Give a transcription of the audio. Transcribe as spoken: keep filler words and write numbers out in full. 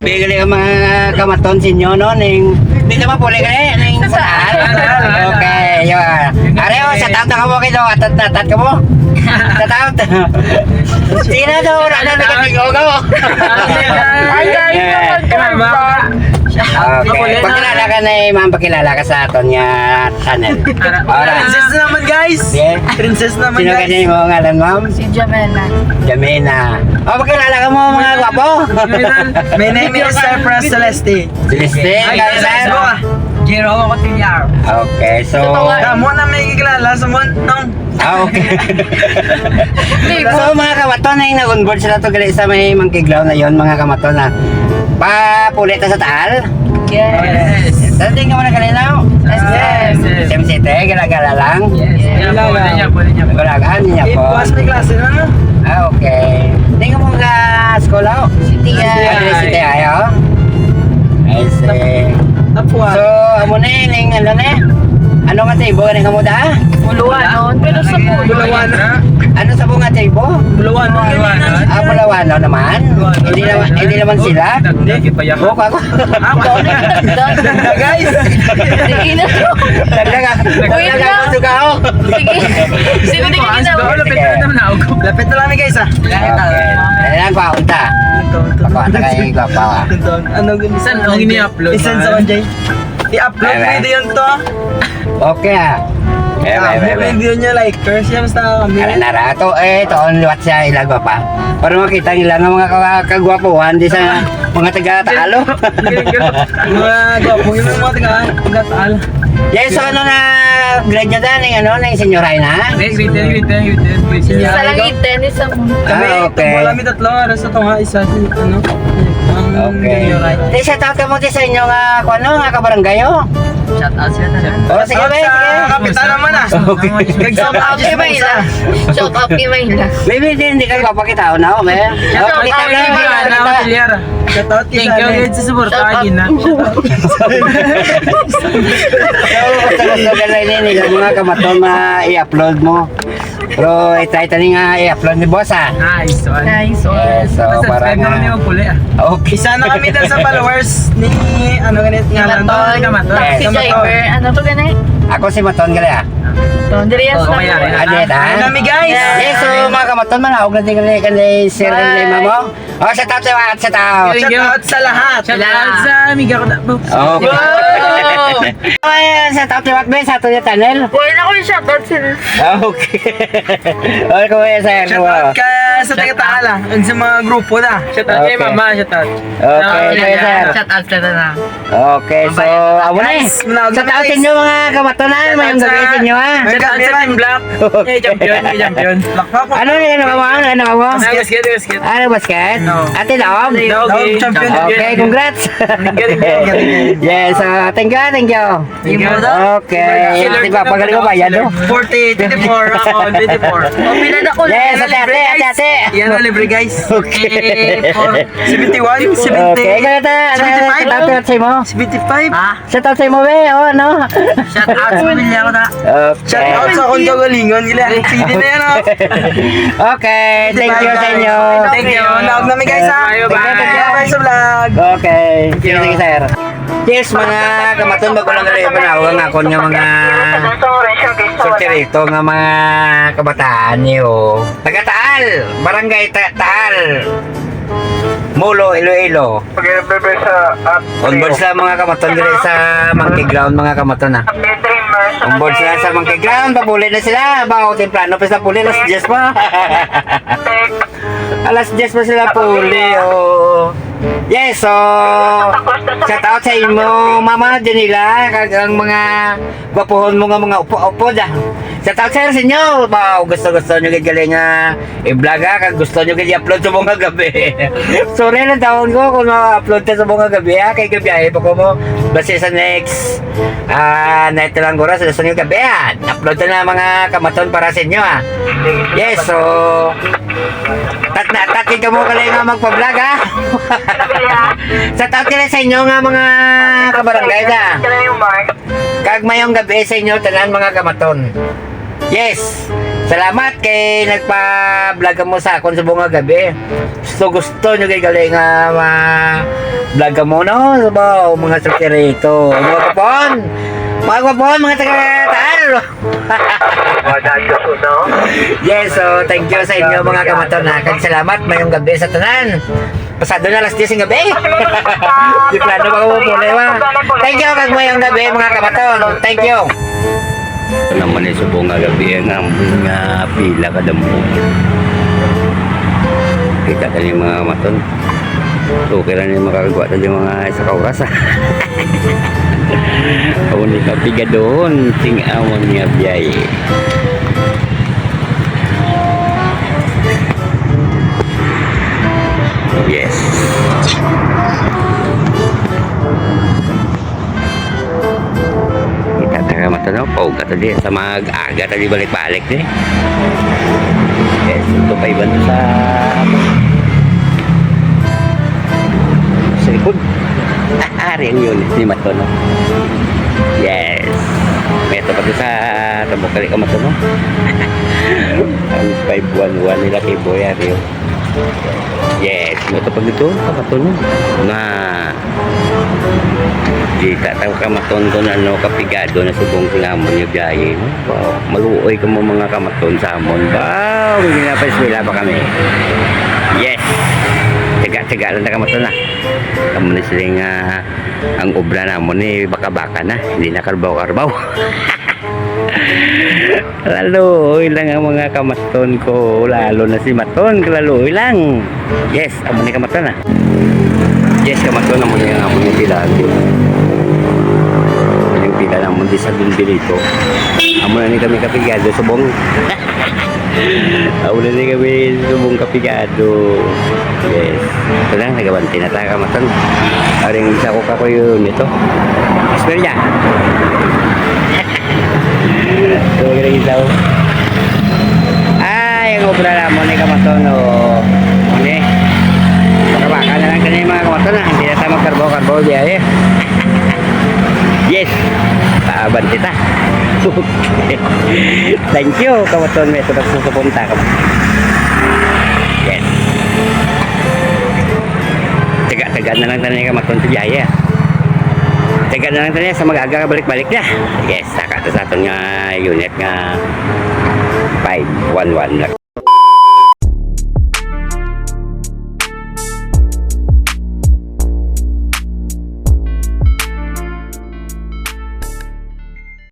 Bigli ang mga kamaton sa inyo, no? Ning, di naman puli ka eh, ning sa taal. Okay, yun. Are, oh, shout out na kamo kayo, atat na atat kamo. Shout out. Sino daw, wala na nagkatigogaw. Ay, ay, ay, ay, ay. Okay, pakilala ka na eh, ma'am, pakilala ka sa aton nga channel. Alright. Princess naman, guys. Yeah. Princess naman, Sino guys. Ganyan mo ngalan, ma'am? Si Jamena. Jamena. Oh, pakilala ka mo, mga gwapo. My name is Cypress Celeste. Celeste, Ay, guys, Celeste, ah. Jerome Cotillar. Okay, so Totoo nga. Kamo na may kilala sa mon-, nong. Ah, okay. So, mga kamaton, ay nag-onboard sila to gali sa may Mangkiglaw na yon, mga kamaton, na papuli ta sa taal. Yes. Dati ka mo nagalinaw? Yes. Same city, gala-gala lang. Yes. Gala-gala. Gala-gala niya po. Ipuas may klase na, no? Ah, okay. Di ka mo ka school, oh? City, ah. Ah, city, ay, oh. I see. Tapuan. So, amo na yun, yung ano na yun. Ano nga sa ibo, ano nga mo da? Bulawanon, pero sa Bulawanon. Bulawanon. Ano sa bunga sa ibo? Bulawanon. Ah, Bulawanon naman. Bulawanon. Hindi naman, hindi naman sila. Hindi. Buka ko. Guys. Sige na. Dagdag ah. Wait Dagdag lang. Ang suga, oh. Sige. Sige, sige, sige. Lapit na lang, guys, ah. Dali lang, pa, unta. Ito, ito. Pakuha na kayo, gwapa, ah. Ito, ano, Saan ang ini-upload, Isan sa man? One, Jay? I-upload Ay, video yun to. Okay, ah. Eh, Ah, eh, eh, eh. Video niya, like, first, yan, basta kami. Ara, nara, to, eh, to, ang liwat siya, ila, gwapa. Para makita nila nga mga ka-, kagwapuhan, di sa mga taga Taalo. Mga gwapo, yung mga taga, taga Taal. Yes, so ano na, grade niya dyan, yung ano, na yung senior high na? Hindi, grade ten, grade ten, grade ten, grade ten. Isa lang grade ten, isa mo. Ah, okay. Wala mi tatlo, ara sa tunga, isa si, ano, ang Okay. Junior high. Di, shout out ka mo di sa inyo nga, kung ano, nga kabarangay, oh. Shout out siya na. Oh, sige, Shout out be, sa sige. Kapitan naman, ah. Okay. Kag shout out Okay, sa may Musa. Shout out kay Mayla. Maybe di, hindi ka papakita, oh, na, oh, be. Shout out Pakita kay lang, Mayla, pakita. Ano, Tilyara. Shout out kay Thank you, Shanel. Guys, sa suporta, Shout out. Gina. So, gusto, gusto ka lang yun, eh, yung mga kamaton na i-upload mo. Pero i-try tani nga i-upload ni boss, ah. Nice one. Nice one. Eh, so, Subscribe para naman nga yung puli, ah. Okay. Isa na kami dun sa followers ni, ano, ganit nga lang. Kamaton. Kamaton. Taxi Yes. driver. Ano to, gani? Ako si Maton gali, ah. Ton, diri yan Oh, sa may ari. Ano yan, ah? Ano nami, guys? Yes. Yes, so, mga kamaton, manaog na din kani, kani, sir, Bye. Kani, mama. Oh, shout out, shout out, shout out. Thank you. Shout out sa lahat. Shout out Sila. Sa amiga ko na. Okay. Wow! Ay, shout out, shout out, Ben, sa ato niya, Tanel. Wala na ko yung shout out sila. Ah, okay. Okay, kuya, sir. Shout out ka sa taga Taal, ah. Ang sa mga grupo na. Shout out kay Okay. Mama, shout out. Okay, Ah, kuya, yeah. Sir. Shout out sa tanan. Okay, so, Mabait. Amo na eh. Guys, manawag na, Shout out sa guys. Inyo, mga kamaton, ah. Shout out Mayong gabi sa sa inyo, ah. Shout out sa Team Black. Eh, champion, eh, champion. Ano yung ano ka mo? Ano ka mo? Ah, basket, basket. Ano, basket? No. Ate Daog? Daog, Okay. champion. Okay, congrats. Galing, galing, galing. Yes, ah, thank you, thank you. Thank you. Okay. Di ba, pagaling ko ba yan, no? Forty, twenty-four, ako, twenty-four. Oh, pila na ko Yes, lang. Ate, ate, ate, ate. Yan ang libre, guys. Okay. Eh, for Seventy-one, seventy. Okay, kaya ta, ano, Seventy-five? Shout out sa imo. Seventy-five? Ha? Shout out sa imo, be. Oh, ano? Shout out sa pamilya ko na. Okay. Shout out sa akong kagalingon, gila. Sige na yan, oh. Okay, thank you sa inyo. Thank you. Naog na mi, guys, ha? Bye, bye. Thank you, thank you, bye sa vlog. Okay. Sige, sige, sir. Yes, mga kamaton, bago lang gali panawag ang akon nga mga sortirito nga mga kabataan niyo. Taga Taal, Barangay Ta-, Taal. Molo, Iloilo. Pag-, bebe sa app. Onboard sila, mga kamaton, diri sa Monkey Ground, mga kamaton, ah. Onboard sila sa Monkey Ground, papuli na sila. Bao, temprano pa sila puli, alas diyes pa. Alas diyes pa sila puli, oh. Yes, so, shout out sa imo, Mama Janila, kag ang mga gwapuhon mo nga mga upo-upo dyan. Shout out, sir, sa inyo. Ba, gusto-gusto nyo gid gali nga i-vlog, ha, kag gusto nyo gid i-upload subong nga gabi. Sorry lang tawon ko kung ma-upload ta subong nga gabi, ha, kay gabi ay pa ko mo. Basta sa next, ah, night lang guro, sa sunod gabi, ha. Upload ta na mga kamaton para sa inyo, ha. Yes, so, tat-, na-, tatid ka mo gali nga magpa-vlog, ha. Shout out kini sa inyo nga mga kabarangay, ha. Kag mayong gabi sa inyo tanan, mga kamaton. Yes. Salamat kay nagpa-vlog kamo sa akon subong nga gabi. Gusto, gusto nyo kay gali nga ma-, Vlog ka muna, sabaw, mga solterito. Mga gwapon! Mga gwapon, mga taga-Taal! Mga datos, no? Yes, so thank you sa inyo, mga kamaton, ha. Kag salamat, mayong gabi sa tanan. Pasado na alas diyes ng gabi. Di plano pa ko muna, ha. Thank you, kag mayong gabi, mga kamaton. Thank you. Ito naman ay subong nga gabi nga, nga pila ka damo. Kita ka ni mga kamaton. Okay lang yung makakagwa tayo mga isa ka oras, ah. Ako ni kapigadon, ting amon nga biyay. Yes. Kita ta ka mato, no? Pauga ta di sa mag-aga ta di balik-balik di. Yes, ito pa iban to sa sa likod. Ari ang unit ni Mato, no? Yes. May ito pa to sa tabok kali ka Mato, no? Ang five one one nila kay Boy Ario. Yes, may ito pa dito, ka Mato, no? Na Di ta tang kamaton kon ano kapigado na subong sa amon nga biyahe, no? Wow, maluoy kamo mga kamaton sa amon. Wow, hindi na pa eskwela pa kami. Yes. Tiyaga-tiyaga lang na kamaton na. Kamo ni sila nga ang obra namon ni baka-baka na, hindi na karbaw-karbaw. Laluoy lang ang mga kamaton ko, lalo na si Maton, kalaluoy lang. Yes, amo ni kamaton, ah. Yes, kamaton, amo ni ang amo ni pila. Yung pila namon di sa Dunbilito. Amo na ni kami kapigado subong. Amo na ni kami subong kapigado. Yes. Ito lang, nagabante na tayo, kamaton. Aring isa ko kakuyo nito. Espera niya. Ito, magaling isa, oh. Ay, ang obra na mo ni kamaton, oh. Ano eh? Baka-baka na lang kanya yung mga kamaton, ah. Hindi na tayo magkarbo-karbo, biya eh. Yes. Taaban kita. Thank you, kamaton. May ito na susupunta ka. Yes. Taga-taga na lang tayo kamaton sa biyahe, ah. Taga na lang tayo sa mag-aga balik-balik na. Yes, saka to sa aton nga unit nga five one one.